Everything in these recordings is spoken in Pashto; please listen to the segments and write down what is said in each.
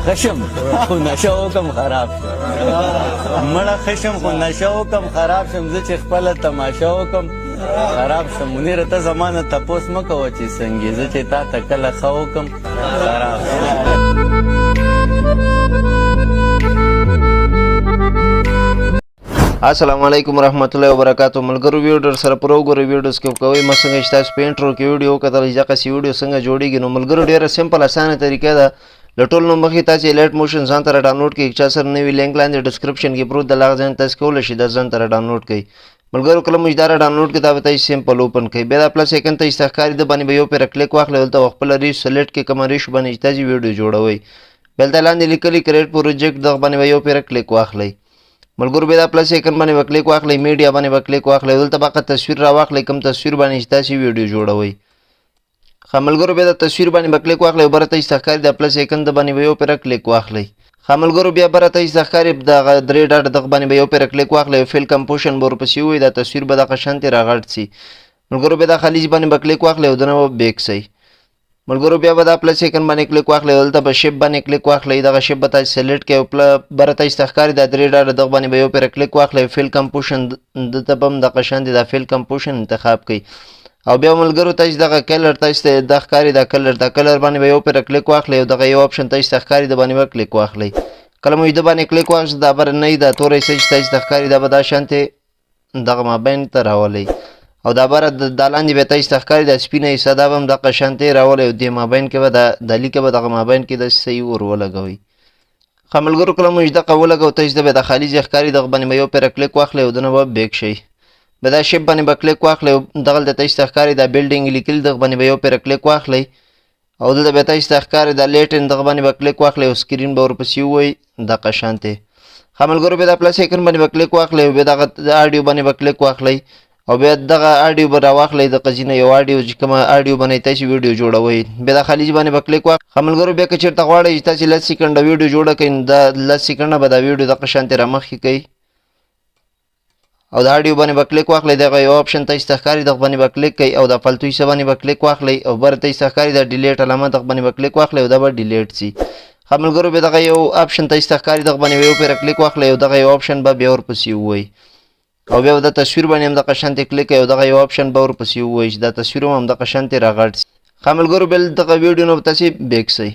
ښه شم خو نشه وکم خراب شم، مړه ښه شم خو نشه وکم خراب شم، زه چې خپله تماشه وکم خراب شم. منیره ته زما نه تپوس مه کوه چې څنګه، زه چې تا ته کله ښه وکم خراب شم. السلام علیکم ورحمت الله وبرکاتو. ملګرو، ویډیو در سره پرو ګورئ، ویډیو سکیپ کوئ مه. څنګه چې تاسو په انټرو کې ویډیو وکتل چې دغسې ویډیو څنګه جوړېږي، نو ملګرو ډېره سمپل اسانه طریقه ده. له ټولو نه مخکې تاسو الایټ موشن ځان ته ډاونلوډ کړئ. چا سره نوي لینک لاندې ډسکرپشن کې پروت د هغه ځای نه تاسو کولی شئ دا ځان ته ډاونلوډ کړئ. ملګرو، کله مو چې دا ډاونلوډ کړئ، دا به تاسو سمپل اوپن کړئ. بیا دا پلس ایکن ته چې ښکاري، د باندې به یو پېره کلیک واخلئ. دلته خپله ریش سلیکټ کړئ، کومه ریش باندې چې تاسو ویډیو جوړوئ. بیا دلته لاندې لیکلي کریټ پروجیکټ، دغه باندې به یو پېره کلیک واخلئ. ملګرو، بیا دا پلس ایکن باندې به کلیک واخلئ، میډیا باندې به کلیک واخلئ. دلته به هغه تصویر راواخلئ کوم تصویر باندې چې تاسو ویډیو جوړوئ. ښه ملګرو، بیا د تصویر باندې به کلیک واخلئ. بره ته چې ښکاري دا پلس ایکن، د باندې به یو پېره کلیک واخلئ. ښه ملګرو، بیا بره ته چې ښکاري دغه درې ډاټ، دغه باندې به یو پېره کلیک واخلئ. فیل کمپوشن به ورپسې ووایي، دا تصویر به دغه شانتې راغټ سي. ملګرو، بیا دا خالي باندې به کلیک واخلئ او دنه به بیک سئ. ملګرو، بیا به دا پلس ایکن باندې کلیک واخلئ. دلته به شیپ باندې کلیک واخلئ، دغه شیپ به تاسو سلیکټ کړئ. او بره ته چې ښکاري دا درې ډاټ، دغه باندې به یو پېره کلیک واخلئ. فیل کمپوشن، دلته به هم دغه شان دا فیل کمپوشن انتخاب کړئ. او بیا ملګرو، تاسو دغه کلر تاسو ته د ښکاري دا کلر، دا کلر باندې به یو پېره کلیک واخلئ. او دغه یو آپشن تاسو ته ښکاري، د باندې به کلیک واخلئ. کله مو د باندې کلیک واخیست، دا بر نه دا تورې څه چې تاسو ته ښکاري، دا به دا شانتې دغه مابین ته راولئ. او دا بره د لاندې بیا تاسو ته ښکاري دا سپینه حصه، دا به هم دغه شانتې راولئ. او دې مابین کې به دا لیکه به دغه مابین کې داسې صحیح ور ولګوئ. ښه ملګرو، کله مو چې دغه ولګو، تاسو ته به د خالي ځای ښکاري، دغه باندې به یو پېره کلیک واخلئ او دنه به بیک شئ. بیا دا شیپ باندې به کلیک واخلئ او دغلته تاسو ته ښکاري دا بلډینګ لیکل، دغه باندې به یو پېره کلیک واخلئ. او دلته بیا تاسو ته ښکاري دا لیټن، دغه باندې به کلیک واخلئ او سکرین به ورپسې ووایي دغه شانتې. ښه ملګرو، بیا دا پلس ایکن باندې به کلیک واخلئ او بیا دغه آډیو باندې به کلیک واخلئ او بیا دغه آډیو به راواخلئ د قضینه یو آډیو چې کومه آډیو باندې تاسو ویډیو جوړوئ. بیا دا خالي باندې به کلیک واخلئ. ښه ملګرو، بیا که چېرته غواړئ چې تاسو 10 سیکنډه ویډیو جوړه کړئ، نو دا 10 سیکنډه به دا ویډیو دغه شانتې رامخکې کوي. او د آډیو باندې به کلیک واخلئ، دغه یو آپشن تاسو ته ښکاري، دغه باندې به کلیک کړئ. او د فالتو حصه باندې به کلیک واخلئ او بره تاسو ته ښکاري دا ډیلیټ علامه، دغه باندې به کلیک واخلئ او دا به ډیلیټ سي. ښه ملګرو، بیا دغه یو آپشن تاسو ته ښکاري، دغه باندې یو پېره کلیک واخلئ او دغه یو آپشن به بیا ورپسې ووایي. او بیا د تصویر باندې هم دغه شانتې کلیک کوئ او دغه یو آپشن به ورپسې ووایي چې دا تصویر هم همدغه شانتې راغټ سي. ښه ملګرو، بیا دغه ویډیو نه به تاسې بیک سئ.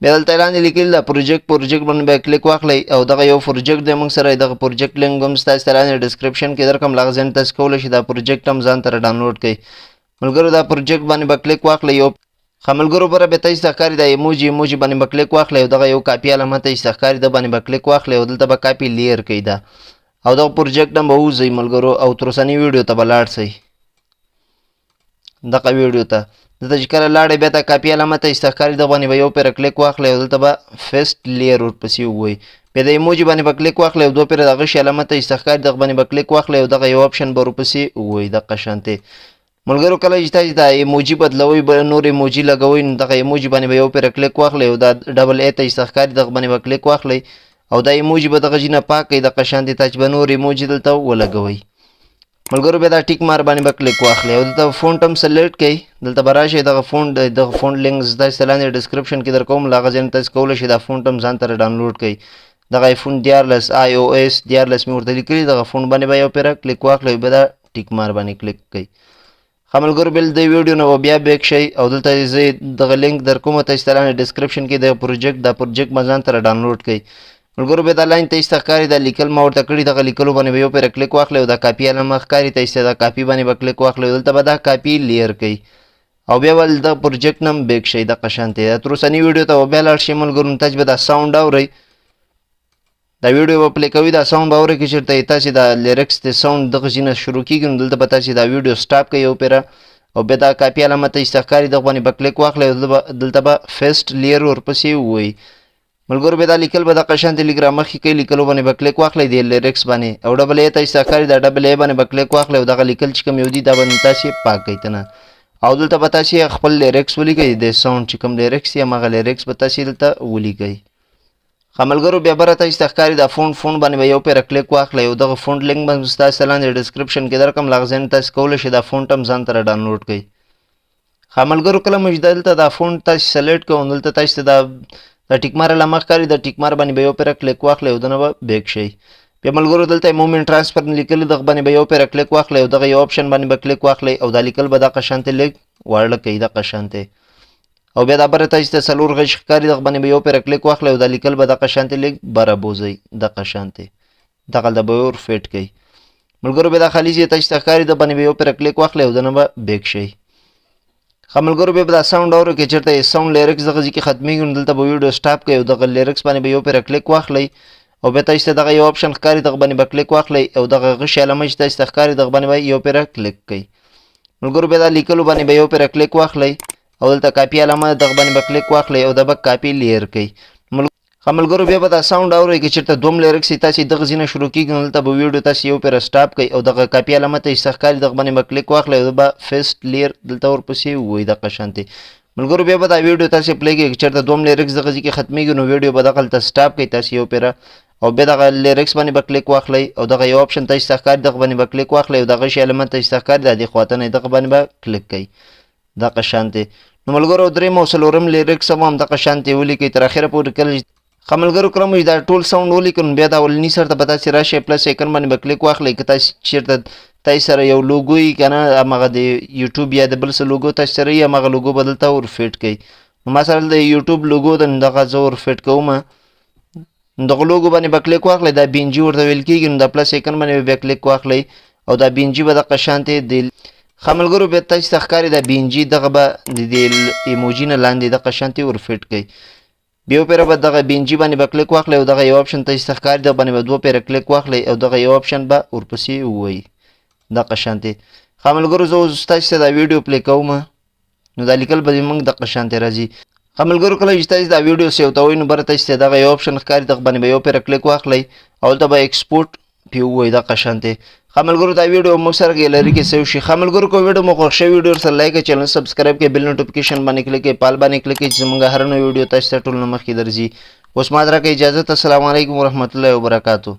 بیا دلته لاندې لیکلي دا پروجیکټ، پروجیکټ باندې بیا کلیک واخلئ. او دغه یو پروجیکټ دی موږ سره، دغه پروجیکټ لینک هم ستاسو ته لاندې ډسکرپشن کې درکم، له هغه ځای نه تاسو کولی شئ دا پروجیکټ هم ځان ته ډاونلوډ کړئ. ملګرو، دا پروجیکټ باندې به کلیک واخلئ. یو ښه ملګرو، بره بیا تاسو ته ښکاري دا ایموجي، ایموجي باندې به کلیک واخلئ. او دغه یو کاپي علامه تاسو ته ښکاري، د باندې به کلیک واخلئ او دلته به کاپي لیر کړئ دا. او دغه پروجیکټ هم به ووځئ ملګرو او تر اوسنۍ ویډیو ته به لاړ سئ. دغه ویډیو ته دلته چې کله لاړې، بیا ته کاپي علامه ته ښکاري، دغه باندې به یو پېره کلیک واخلئ او دلته به فیسټ لیر ورپسې ووایي. بیا د ایموجي باندې به کلیک واخلئ او دوه پېره دغه شي علامه ته ښکاري، دغه باندې به کلیک واخلئ او دغه یو آپشن به ورپسې ووایي دغه شانتې. ملګرو، کله چې تاسو دا ایموجي بدلوئ، به نور ایموجي لګوئ، نو دغه ایموجي باندې به یو پېره کلیک واخلئ او دا ډبل ای ته ښکاري، دغه باندې به کلیک واخلئ او دا ایموجي به دغه ځای نه پاک کړئ دغه شانتې، تاسو به نور ایموجي دلته ولګوئ. ملګرو، بیا دا ټیک مار باندې به کلیک واخلئ او دلته فونټ هم سلیکټ کړئ. دلته به راشئ، دغه فونټ، دغه فونټ لینک ستاسو ته لاندې ډسکرپشن کې درکوم، له هغه ځای نه تاسو کولی شئ دا فونټ هم ځان ته ډاونلوډ کړئ. دغه آیفون 13 آی او اس 13 مې ورته لیکلي، دغه فونټ باندې به یو پېره کلیک واخلئ او بیا دا ټیک مار باندې کلیک کړئ. ښه ملګرو، بل د ویډیو نه به بیا بیک شئ او دلته زه دغه لینک درکوم تاسو ته لاندې ډسکرپشن کې د پروجیکټ، دا پروجیکټ به ځان ته ډاونلوډ کړئ. ملګرو، بیا دا لاین ته ښکاري دا لیکل ما ورته کړي، دغه لیکلو باندې به یو پېره کلیک واخلئ او دا کاپي علامه ښکاري تاسو ته، دا کاپي باندې به کلیک واخلئ او دلته به دا کاپي لیر کړئ او بیا ول د پروجیکټ نم بیک شئ دغه شانتې. دا تر اوسنۍ ویډیو ته به بیا لاړ شئ. ملګرو، نو تاسو به دا ساونډ اورئ، دا ویډیو به پلی کوئ، دا ساونډ به اورئ. که چېرته تاسې دا لیرکس د ساونډ دغه ځای نه شروع کېږي، نو دلته به تاسې دا ویډیو سټاپ کړئ یو پېره او بیا دا کاپي علامه ته ښکاري، دغه باندې به کلیک واخلئ او دلته به فیسټ لیر ورپسې ووایي. ملګرو، بیا دا لیکل به دغه شانتې لیک رامخکې کوي، لیکلو باندې به کلیک واخلئ د لیرکس باندې او ډبل ای ته ښکاري دا ډبل ای باندې به کلیک واخلئ او دغه لیکل چې کوم یو دي، دا به تاسې پاک کړئ ته. او دلته به تاسې خپل لیرکس ولیکئ، د ساونډ چې کوم لیرکس دي، هماغه لیرکس به تاسې دلته ولیکئ. ښه ملګرو، بیا بره تاسو ته ښکاري دا فونټ، فونټ باندې به یو پېره کلیک واخلئ او دغه فونټ لینک به ستاسو لاندې ډسکرپشن کې درکم، له هغه ځای نه تاسو کولی شئ دا فونټ هم ځان ته ډاونلوډ کړئ. ښه ملګرو، کله مو چې دلته دا فونټ تاسو سلیکټ کړو، دلته تاسو ته دا دا ټیک مار علامه ښکاري، دا ټیک مار باندې به یو پیره کلیک واخلئ او دنه به بیک شئ. بیا ملګرو دلته مومنټ ترانسفر لیکل، دغه باندې به یو پیره کلیک واخلئ او دغه یو آپشن باندې به کلیک واخلئ او دا لیکل به دغه شانته لږ واړه کوي دغه شانته. او بیا دا بره تاسو ته څلور غږ ښکاري، دغه باندې به یو پیره کلیک واخلئ او دا لیکل به دغه شانته لږ بره بوځئ دغه شانته، دغلته به ور فیټ کوي. ملګرو بیا دا خالي ځای تاسو ته ښکاري، دغه باندې به یو پیره کلیک واخلئ او دنه به بیک شئ. ښه ملګرو بیا به دا ساونډ اورئ، که چېرته یې ساونډ لیرکس دغه ځای کې ختمېږي نو دلته به ویډیو سټاپ کوي او دغه لیرکس باندې به یو پیره کلیک واخلئ او بیا تاسو ته دغه یو آپشن ښکاري، دغه باندې به کلیک واخلئ او دغه غشي علامه چې تاسو ته ښکاري دغه باندې به یو پیره کلیک کوئ. ملګرو بیا دا لیکلو باندې به یو پیره کلیک واخلئ او دلته کاپي علامه ده، دغه باندې به کلیک واخلئ او دا به کاپي لیر کوئ. ښه ملګرو بیا به دا ساونډ اورئ، که چېرته دوم لیرکس یې تاسې دغه ځای نه شروع کېږي نو دلته به ویډیو تاسې یو پیره سټاپ کوئ او دغه کاپي علامه ته چې ښکاري دغه باندې به کلیک واخلئ او به فیسټ لیر دلته ورپسې ووایي دغه شانتې. ملګرو بیا به دا ویډیو تاسې پلی کوئ، که چېرته دوم لیرکس دغه ځای کې ختمېږي نو ویډیو به دغلته سټاپ کوئ تاسې یو پیره او بیا دغه لیرکس باندې به کلیک واخلئ او دغه یو آپشن تاسې ته ښکاري دغه باندې به کلیک واخلئ او دغه شی علامه تاسې ته ښکاري دا دې خواته نه دغه باندې به کلیک کوئ دغه شانتې. نو ملګرو دریم او څلورم لیرکس هم همدغه شانتې ولیکئ تر اخره پورې. کله ښه ملګرو کله مو چې دا ټول ساونډ ولیکئ نو بیا دا اولني سر ته به تاسې راشئ، پلس ایکن باندې به کلیک واخلئ. که تاسې چېرته تاسې سره یو لوګو وي که نه هماغه د یوټیوب یا د بل څه لوګو تاسې سره وي هماغه لوګو به دلته ور فیټ کړئ. نو ما سره دلته یوټیوب لوګو ده نو دغه زه ور فیټ کوم. نو دغه لوګو باندې به کلیک واخلئ، دا بي ان جي ورته ویل کېږي، نو دا پلس ایکن باندې به بیا کلیک واخلئ او دا بي ان جي به دغه شانتې د ښه ملګرو بیا تاسې ته ښکاري دا بي ان جي دغه به د دې ایموجي نه لاندې دغه شانتې ور فیټ کړئ. بیا پیره به دغه بي ان جي باندې به کلیک واخلئ او دغه یو آپشن تاسې ته ښکاري دغه باندې به دوه پیره کلیک واخلئ او دغه یو آپشن به ورپسې ووایي دغه شانتې. ښه ملګرو زه اوس تاسې ته دا ویډیو پلی کوم نو دا لیکل به زموږ دغه شانتې راځي. ښه ملګرو کله چې تاسې دا ویډیو سیو کوئ نو بره تاسې ته دغه یو آپشن ښکاري دغه باندې به یو پیره کلیک واخلئ او دلته به ایکسپورټ پې ووایي دغه شانتې. ښه ملګرو دا ویډیو موږ سره ګیلري کې سیو شي. ښه ملګرو که ویډیو مو خوښ شوی ویډیو سره لایک کړئ، چینل سبسکرایب کړئ، بیل نوټیفیکیشن باندې کلیک کړئ، پال باندې کلیک کړئ چې زموږ هره نوې ویډیو تاسو ته ټول نه مخکې درځي. اوس ما درکړئ اجازت. السلام علیکم ورحمت الله وبرکاتو.